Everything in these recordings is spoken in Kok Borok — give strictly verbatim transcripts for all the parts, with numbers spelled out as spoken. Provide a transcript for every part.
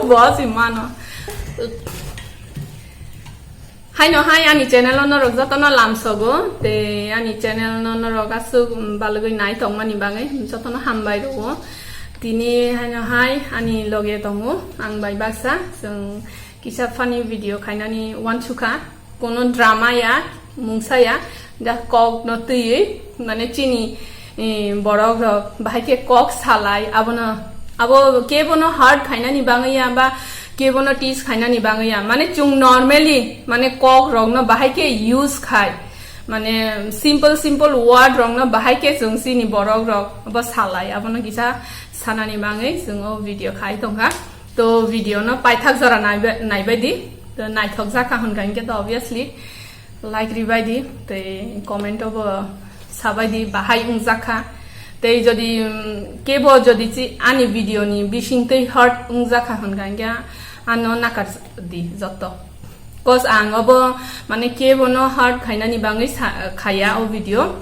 Bo si mano. Haino hai ani channel o norok jotono lamsogo, tei ani channel no norok aswk, um, balgwi nai tongmani bagwi jotono hambai rwo. Tini haino hai ani loge tongo, ang bai baksa, chwng kisa funny video khainani wansukha. Kono drama ya, mungsa ya, just kok no twiwi, mane chini, eh, borok rok bahai khe kok salai, abono, abo kebono hurt khainani bagwi ya, ba kebono tease khainani bagwi ya, mane chwng normally, mane kok rok no bahai khe use khai, mane simple simple word rok no bahai khe chwng chini borok rok bo salai, abono kisa sanani bagwi chwng o video khai tongkha. To video no paithak jora naiba-, naibai di. To naithok jakha hwnkha hinkhe to obviously like ribai di, tei comment o bo sabai di bahai wngjakha. Tei jodi, mm, kebo jodi chi ani video ni bising tei hurt wngjakha hwnkha hinkhe ano nakar di joto. Cause ang obo mane kebo no hurt khainani bagwi sa-, khaya o video.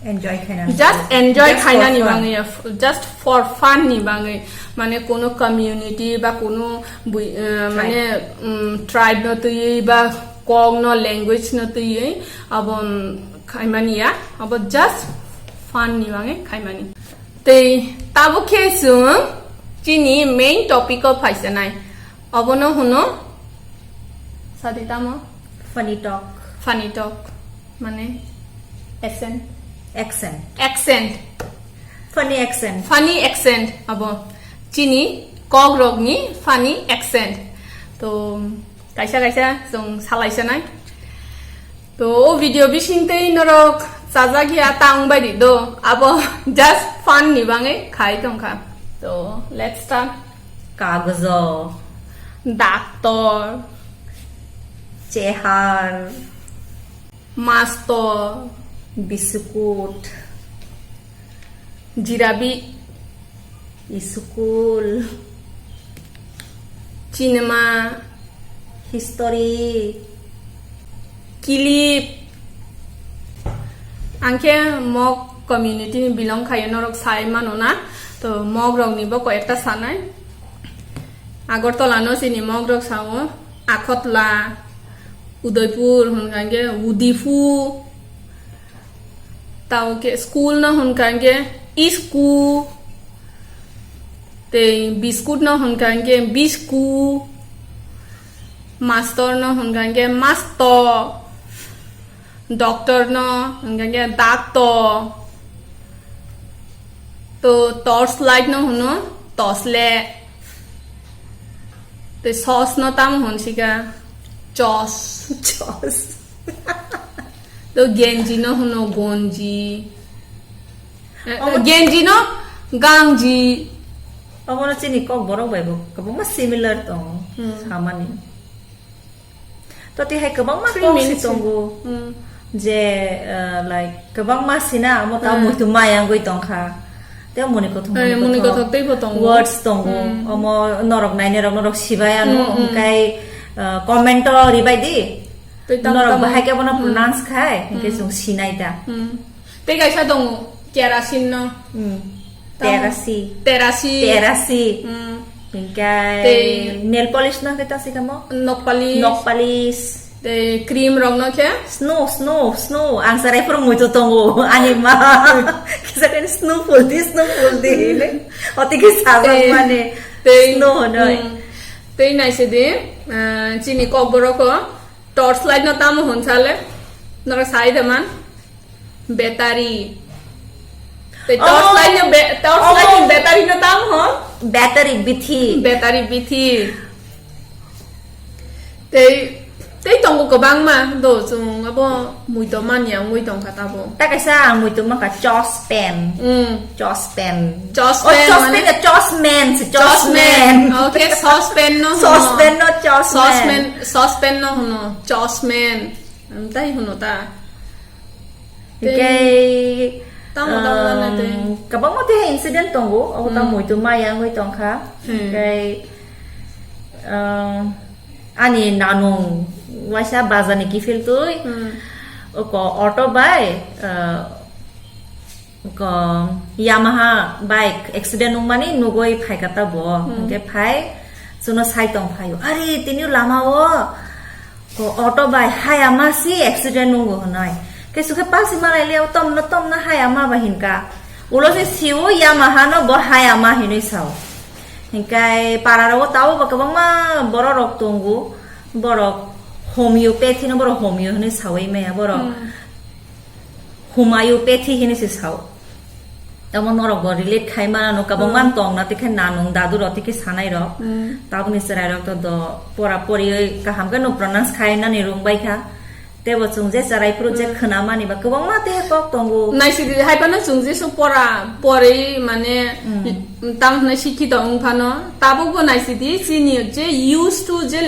Enjoy khainani. Just enjoy khainani bagwi ya, f-, just for fun ni bagwi. Mane kono community ba kono bui-, eh, mane, mm, tribe no twiwi ba kok no language no twiwi abo, mm, khaimani ya. Abo just fun ni bagwi khaimani. Tei tabuk khe chwng chini main topic o phaisanai. Obono hwno sadi tamo? Funny talk. Funny talk. Mane accent. Accent. Accent. Funny accent. Funny accent abo. Chini kokrokni funny accent. To kaisa kaisa chwng salaisanai. To o video bising tei norok chajak ya ta wngbai di do. Abo just fun ni bagwi khai tongkha. To let's start. Kagjo. Doctor. Chehar. Mastor. Biscuit. Jirabi. School. Cinema. History. Kilip. Ang khe Mog community ni belong khayo, norok sai mano na. To Mog rok ni bo koi ekta sanai. Agartala no chini Mog rok sao Akhotla, Udaipur hwnkha hwnkhe Udipu. Tao khe school no hwnkha hwnkhe isku. Tei biscuit no hwnkha hwnkhe bisku. Mastor no hwnkha hwnkhe masto. Doctor no hwnkha hwnkhe dakto. To torch light no hwno tosle. Tei sos no tamo hwn sika? Chos. Chos. To genji no hwno gonji. Eh, omo, genji no gangji. Omo no chini kok borok bai bo kwbangma similar tongo, hmm, samani. To tei hai kwbangma kok si tongo. Hmm. Je, eh, like, kwbangma sina amo ta, hmm, muitu mayang goi tongkha. Tei moni kothok, eh, moni kothok tei bo tongo. Words tongo. Hmm. Omo norok nainai rok norok sibai ano, hmm, hmm, hwnkhe, eh, comment o ribai di. Tei tamo norok tamo bahai khe bono, hmm, pronounce khai, hwnkhe, hmm, chwng sinai da. Hmm. Tei kaisa tongo, kerosene no. Hmm. Tamo. Terasi. Terasi. Terasi. Hmm. Hingkai tei nail polish no khe ta si kamo? Nok polish. Nok polish. Tei cream rok no khe? Snow, snow, snow. Ang sarai phuru muitu tongo. Ani ma. Kisa khe snow phul di, snow phul di. Oti khe sajak tei mane. Tei, snow honoi. Hmm. Tei naise di, ah, chini kok borok o torch light no tamo hwn sale? Nora sai da man? Battery. Tei torch light no be-, torch light ni battery no tamo hwn? Battery bithi. Battery bithi. Tei, tei tongo kwbangma, do chwng abo muitu manya wngwi tongkha tabo. Ta kaisa ang muitu mankha chospan. Mm. Chospan. Chospan. Oh, chospan mane? Chosman, si chosman. Chosman. Okay, saucepan no hwno. Saucepan no chosman. Saucepan, saucepan no hwno. Chosman. Ang tai hwno ta. Tei tamo tamo na tei. Um, kwbangma tei incident tongo, obo ta, hmm, muitu maya wngwi tongkha. Hmm. Tei, um, ani nanung waisa bazar ni kiphil twi, hmm, oko auto bai, uh, oko Yamaha bike accident wngmani nugwi phaikha ta bo. Hmm. Hwnkhe phai Chwngno sai tong phaio, "Ari, tini lama o, o auto bai haya ma si accident nungo," hwnwi. Khe sukhe pasi malai le, "Tom no, tom no haya ma ba," hinka. Ulo se siwo Yamaha no bo haya ma hinwi sao. Hinkai para rogo tao ba kwbangma borok rok tongo. Borok homeopathy no borok homeo hinwi sawi maya borok. Hmm. Homeopathy hinwi se sao. Tamo norok bo relate khai mano, kwbangma Hmm. tong na tikhe nanung dadu rok tikhe sanai rok. Hmm. Taboni chwrai rok to do pora pori kaham khe no pronounce khai nani rung bai kha. Tebo chwng je chwrai phuru je Hmm. khwna mani ba kwbangma te kok tongo. Naisidi hai phano chwng jesu pora pori mane Hmm. tang hwnwi sikhito wng phano tabuk bo naisidi chini je used to je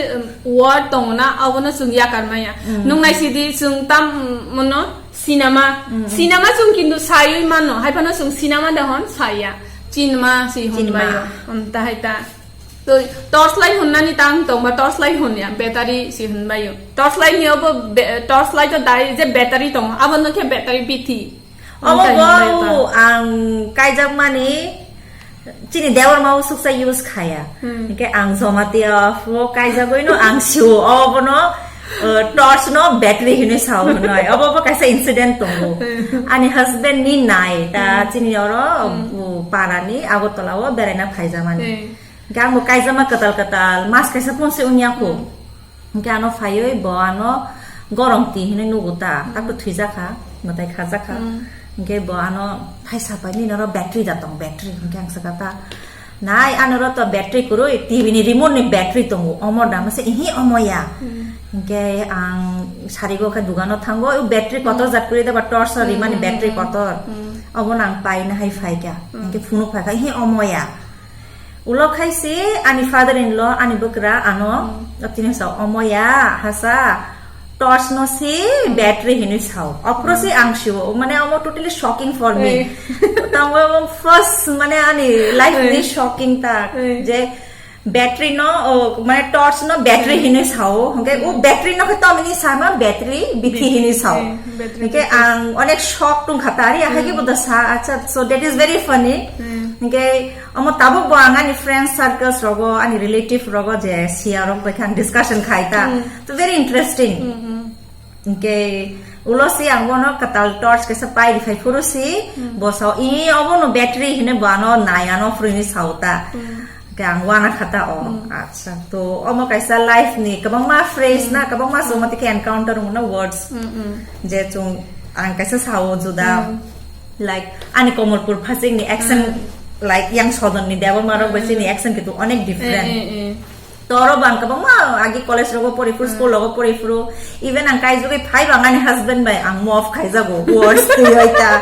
word tongo na abono chwng yakar maya. Hmm. Nung naisidi chwng tam mono Cinema. Mm, mm. Cinema chwng kintu saywi mano, hai phano chwng cinema de hwn saya. Cinema si hwn Cinema. Baio. Um, ta hai ta. To torch light hwn nani tang tong ba torch light hwn ya, battery si hwn baio. Torch light ni obo be-, torch light to dai je battery tong, abo no khe battery bithi. Obo Hwn ta hwn baio bo ta. Ang kaijak mani Chini debor ma usuksa use khaya. Hmm. Hingke ang Zomatia o kaijagoi no ang siwo obono, uh, torch no battery hinwi sao hinoi. Obo bo kaisa incident tongo. Hmm. Ani husband ni nai ta Hmm. chini oro, Hmm. uh, para ni Agartala o beraina phaijamani. Hmm. Hingke ang bo kaijama kwtal kwtal mas kaisa phone se wngya kho. Hmm. Hingke ano phaiwi bo ano gorong ti hinui nugo ta, Hmm. takhuk thwijak kha, mwtai khajak kha. Hmm. Hingke bo ano phai sapai, "Nini oro battery da tong, battery." Hingke ang saka ta, "Nai, ano oro to battery kwrwi, T V ni remote ni battery tongo, omo da?" Mase, "Ihi, omo ya." Hmm. Hingke ang sarigo khe dugano thango, "O battery kotor Hmm. jat kwrwi da ba torch o rimani Hmm, battery hmm, kotor?" Hmm. Obo nang paina hai phaikha. Hmm. Hingke phunuk phaikha, "Ihi, omo ya." Ulo khai se ani father in law, ani bwkra ano, Hmm. tini sa omo ya, hasa, torch no se battery hinui sao. Ophro se ang siwo, mane omo totally shocking for me. Hey. Tamo first, mane ani life Hey. ni shocking ta, Hey. je battery no, o, mane torch no battery Hey. hinui sao. Hingke o Hmm. battery no khe tomini sama battery bithi Bithi. hinui sao. Hey, battery Hingke bithi. Ang onek shock tong kha ta, ari ahai ke Hmm. bodo sa, acha, so that is very funny. Hmm. Hingke Omo tabuk bo ang ani friends circles rogo, ani relative rogo je siya rok bai khe ang discussion khai ta. Hmm. To very interesting. Hmm, hmm. Hingke ulo si ang bono kwtal torch kaisa pai rifai phuru si, Hmm. bo sao, "I, obo no battery," hine bo ano nai ano phuru hini sao ta. Hmm. Hingke ang wana kha ta o. Hmm. Acha, to omo kaisa life ni kwbangma phrase Hmm. na, kwbangma Hmm. somati khe encounter wngna words. Hmm, hmm. Je chung ang kaisa sao juda. Hmm. Like, ani Komolpur phasing ni accent, Hmm. like, yang sodon ni Debbarma rok bai Hmm. chini accent kitu onek different. Eh, eh, eh. Toro bang kabangma agi college rogo pori phuru, Hmm. school rogo pori phuru. Even ang kaijugwi phai bang ani husband bai ang move khaijago words twi oita.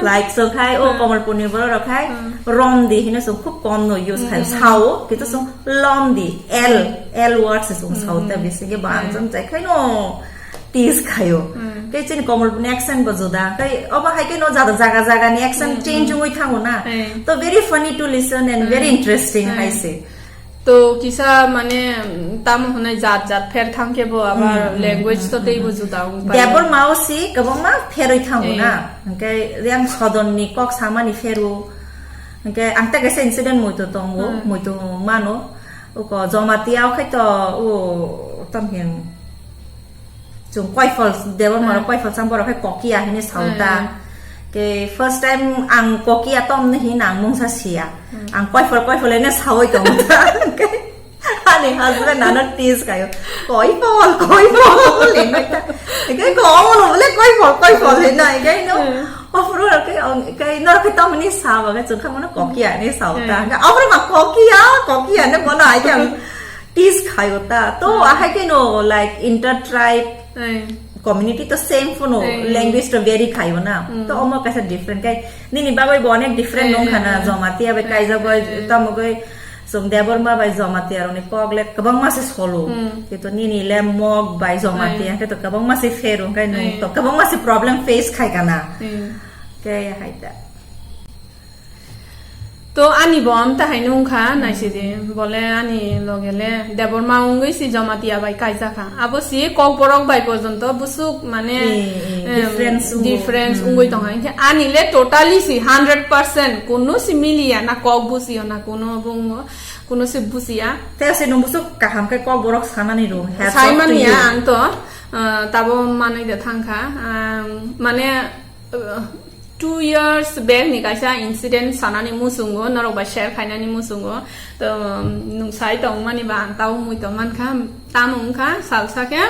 Like, so khai, o Hmm. Komolpur ni borok rok khai, Hmm. rom di hino so khub kom no use khai. Hmm. Sao, kitu so Hmm. lom di, L, Hmm. L words so Hmm. sao ta Hmm. bisi ke bang Hmm. jom jai khai no. Tease khaio. Hmm. Khe chini Komolpurni accent bo juda. Khe obo hai khe no jada jaga jaga ni accent Hmm, change hmm. wngwi thango na. Hmm. To very funny to listen and very Hmm. interesting Hmm. hai se. To kisa mane, mm, tamo hwnwi jat jat pher thang khe bo abar Hmm, hmm, language hmm, to hmm, tei bo hmm. juda wng pai. Debbarma o si kwbangma pherwi thango Hmm. na. Hwnkhe yang sodon ni kok samani pheru. Hwnkhe ang ta kaisa incident muitu tongo, Hmm. muitu mano. Uko Jamatia o khai to o tam hin Chwng koifol, Debbarma rok Hmm. koifol chang borok khai kokiya hinwi sao ta. Hmm. Ke first time ang kokiya tom ni hin ang mungsa siya. Hmm. Ang koifol koifol hino sawi tongo ta. Ani husband ano tease kayo. "Koifol, koifol," hino ta. Ke ko omo no le koifol, koifol hino, ke no. Hmm. Ofro ke, ke no ke tom ni sao ke chwng kha mano kokiya ni sao ta. Hmm. Ke ofro ma kokiya, kokiya ne bono ai ke ang Tease khaio ta. To Hmm. ahai khe no, like, inter-tribe Ai. community to same phano, Ai. language to vary khaio na. Hmm. To omo kaisa different kai. Nini bagwi bo onek different Ai, nong khana, ai, ai. Jamatia bai Ai, kaijak bai, ai, ai. Tamo bai, chwng Debbarma bai Jamatia rokni kok le kwbangma se solo. Hmm. Khe to nini le Mog bai Jamatia Ai. khe to kwbangma se pheru, kai nung Ai. to kwbangma se problem face khai kana. Ai. Khe hai ta. To ani bo amta hai nung kha, naisidi, bole ani loge le Debbarma wngwi si Jamatia bai kaijak kha. Abo si Kokborok bai porjonto busuk mane, Eh, eh, em, difference wngwi. Difference Hmm. Wngwi tongo. Hinkhe ani le totally si hundred percent kunu si miliya na kok bujiyo na kunu bungo, kunu si bujiya. Tei se nung busuk kaham khe Kokborok sanani rw. Hats off to you. Saimanya ang to, ah, tabo manwi de thang kha. Ang mane, ah, two years back ni kaisa incident sanani muchungo, norok bai share khainani muchungo. To, um, nung sai tongmani ba ang tabo mui tong man kha, tamo wng kha, salsa khe.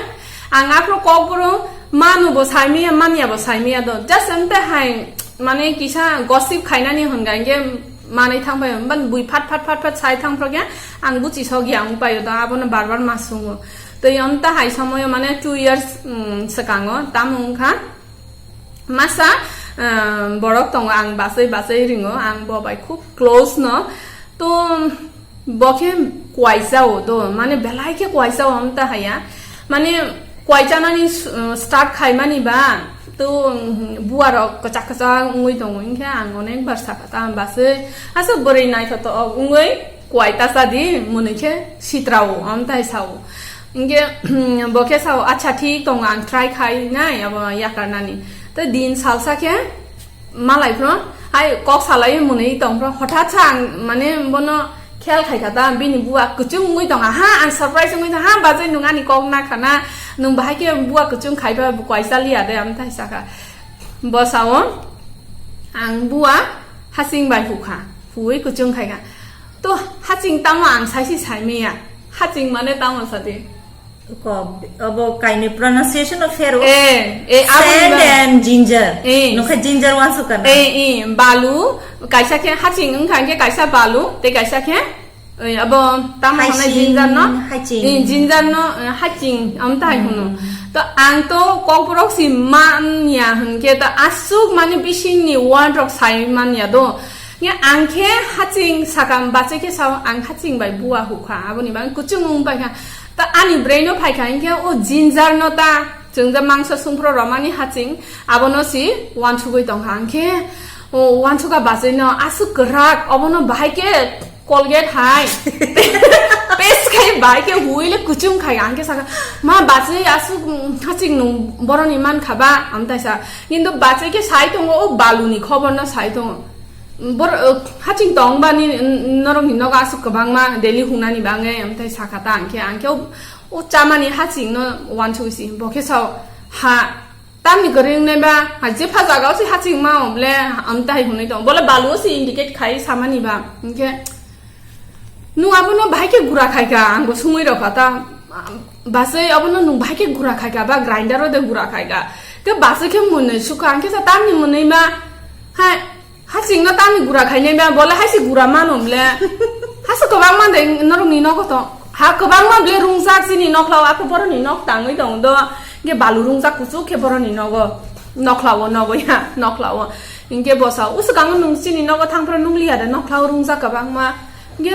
Ang aphuru Kokborok manu bo saimanya, manya bo saimanya do. Just ante hai, mane kisa gossip khainani hwnga hinkhe manwi thang pai, ban bui phat phat phat phat sai thang phro khe ang buchi sok ya wng paio do, abono bar bar ma sungo. Tei amta hai somoyo mane two years, um, swkango, tamo wng kha. Masa, ah, borok tongo, ang bachai bachai ringo, ang bo bai khub close no. To bo khe kwaisa o do, mane belai khe kwaisa o amta haya. Mane kwaicha nani s-, ah, start khaimani ba, to, um, bua rok kwchak kwchak wngwi tongo, hinkhe ang onek bar sakha ta ang bachai, asa bwrwi naithotok wngwi kwai ta cha di, mwnwi khe sitrao, amtai sao. Hinkhe, bo khe sao, "Acha, thik tongo, ang try khai nai abo yakarnani." Tei din salsa khe malai phro, hai kok salai mwnwi tong phro, hothat sa ang, mane, bono khel khai kha ta, bini bua kwchwng wngwi tong kha, ha, ang surprise wngwi tong kha, ha, bachai nwng ani kok na kha na, nwng bahai khe bua kwchwng khai pha, bo kwai cha liya de, amtai sakha. Bo sao, ang bua haching bai hukha, huwi kwchwng khai kha. To haching tamo ang saisi saimaya. Haching mane tamo sadi? Ko, abo kaini pronunciation of hero. Eh, eh, abo sand ba- and ginger. Eh. Nokha ginger wansukha na? Eh, eh, balu, kaisa khe haching wngkha khe kaisa balu, tei kaisa khe, eh, abo tamo hwnai haching, ginger no? Haching. Eh, ginger no, eh, haching, amtai hwno. Hmm. To ang to Kokborok si manya hwnkhe to aswk mani bisingni word rok sai manya do. Nge ang khe haching sakam bachai khe sao, ang haching bai bua hukha, aboni bagwi kuchung wng paikha. Ta ani brain o phaikha hinkhe o ginger no ta chwng je mangsa sungphro romani haching, abono si wansugwi tongkha. Ang khe o wansuga bachai no aswk kwrak, obono bahai khe Colgate hai paste khai bahai khe huile kuchung khai. Ang khe sakha, "Ma bachai aswk, mm, haching nung boroni mankha ba?" Amtai sa. Kintu bachai khe sai tongo, o baluni khobor no sai tongo. Bor-, uh, haching tong bani, n-, norokni nogo aswk kwbangma daily hunani bagwi, amtai sakha ta ang khe, ang khe o, o chamani haching no wansugwi si, bo khe sao, ha, tamni kwrwi wngnai ba, ha, jepha jaga o se haching ma o ble, amtai hunwi tong, bole balu o se indicate khai samani ba, hinkhe, "Nung abono bahai khe gura khai kha," ang bo sungwi rokha ta, "Bachai, abono nung bahai khe gura khai kha ba, grinder o de gura khai kha?" Khe bachai khe mwnwi sukha, ang khe sa tamni mwnwi ma, hai, Haching no tamni gura khainai ba, bole hai se gura mano ble. Hase kwbangma de norokni nogo to. Ha kwbangma ble rungjak chini nokhlao, ako boroni nok tangwi tong do. Ge balu rungjak kuchuk khe boroni nogo. Nokhlao, nogo ya, nokhlao. Inge bosa, "Uswkango nung chini nogo thangphra nung liya de, nokhlao rungjak kwbangma." Ge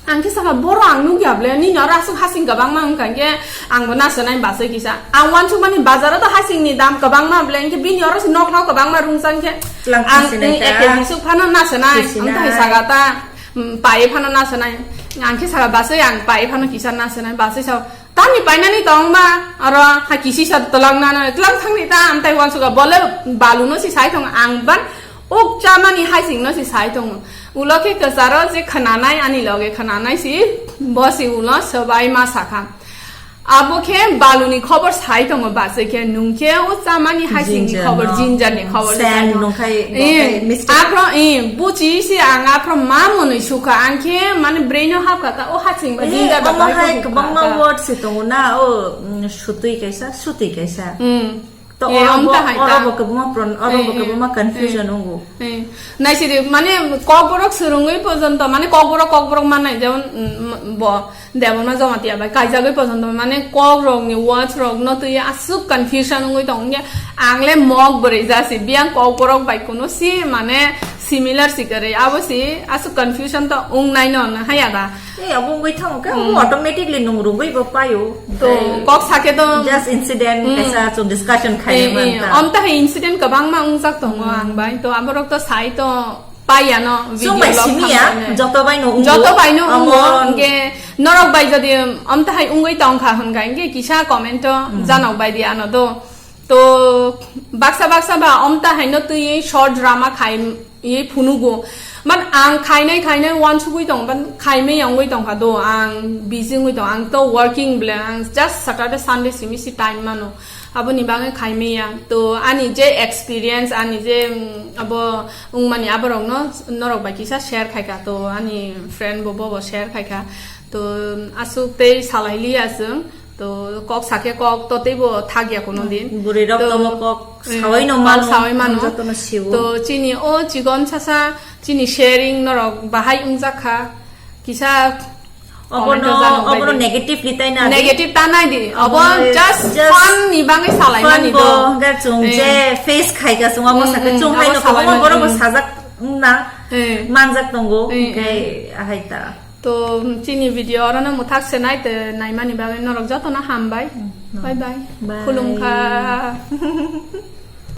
Ang khe sakha, "Boro ang nukya ble, nini oro aswk haching kwbangma wngkha, hinkhe ang bo nasenai bachai kisa." Ang wansukmani bazaro to hachingni dam kwbangma ble, hinkhe bini oro se nokhlao kwbangma rungchang khe Tlang ang, khasi nai mm, ta. Ek kg swk phano nasenai, khasi ang tahai nai. Saga ta, mm, pai phano nasenai. Ang khe sakha, "Bachai, ang pai phano kisa nasenai," bachai sao, "Tamni painani tong ba, oro ha kisi sa tlang nana, tlang thangni ta," ang tai wansukha, bole baluno si sai thong, ang ban uk chamani hachingno si sai thong. Ulo khe kwcharo je khwnanai, ani loge khwnanai si, bo si ulo swbai ma sakha. Abo khe baluni khobor sai tongo, bachai khe nung khe o chamani hachingni khobor, jinjarni khobor sai tongo. Sand nung khai, bo khai mistake. Eh, aphro, eh, buchi si ang aphro ma mwnwi sukha, ang khe mane brain o hapkha ta, o haching ba jinjar ba omo hai kwbangma word se tongo na, o, mm, sutwi kaisa, sutwi kaisa. Hmm. To oro bo, oro bo kwbangma pron-, oro bo kwbangma confusion wngo. Eh, naisidi, mane, kokborok swrwngwi porjonto, mane, kokborok, kokborok mannai, jemon, mm, bo, Debbarma Jamatia bai kaijagwi porjonto, mane, kokrokni words rokno twi aswk confusion wngwi tongo, hinkhe ang le mok bwrwi jasi, biyang kokborok bai kuno si, mane, similar si kwrwi, abo si aswk confusion to wngnaino hwnwi haya da. Eh, abo wngwi thango khe, abo automatically nung rwgwi bo paio. To, kok sakhe to just incident kaisa chung discussion khaina eh, eh, man ta. Om ta hai incident kwbangma wngjak tongo ang bai. To, aborok to sai to Paiya no, video Chwng bai vlog simi ya, tamo joto bai no ungo. Joto bai no ungo, Amo hwnkhe norok bai jodi amta hai ungwi tongkha hwnkha, hwnkhe kisa comment o janok bai di ano do. To baksa baksa ba amta hai no twi short drama khai ye phunugo. Man ang khainai khainai wansugwi tong, ban khaimai yangwi tongkha do, ang busy wngwi tong, ang to working ble, ang just Saturday Sunday simi si time mano. Aboni bagwi khaimaya. To ani je experience, ani je, mm, abo wngmani aborokno norok bai kisa share khaikha. To ani friend bo, bo, bo share khaikha. To aswk tei salai liya chwng. To kok sakhe kok to teibo thakya kono din. Bwrwi rok To, tomo kok mm, sawi no kok mano, sawi mano. Jotono siwo. To chini o chikon sasa chini sharing norok bahai wngjakha. Kisa Obono, comment o janok bai obono di. Negatively tai na di. Negative ta nai di. Obo Obono just just fun ni bagwi salai fun mani bo, do. Hwnkhe chwng Eh. je face khai ka chwng obo Mm, sakhe mm, chwng obo hai no salai kwbangma mani, borok bo mm. Sajak wngna Eh. Manjak tongo, Eh, hwnkhe eh. Ahai ta. To, chini video oro no mwthak se nai te naimani bagwi norok joto no hambai. Mm, no. Bye bye. Bye. Khulumkha.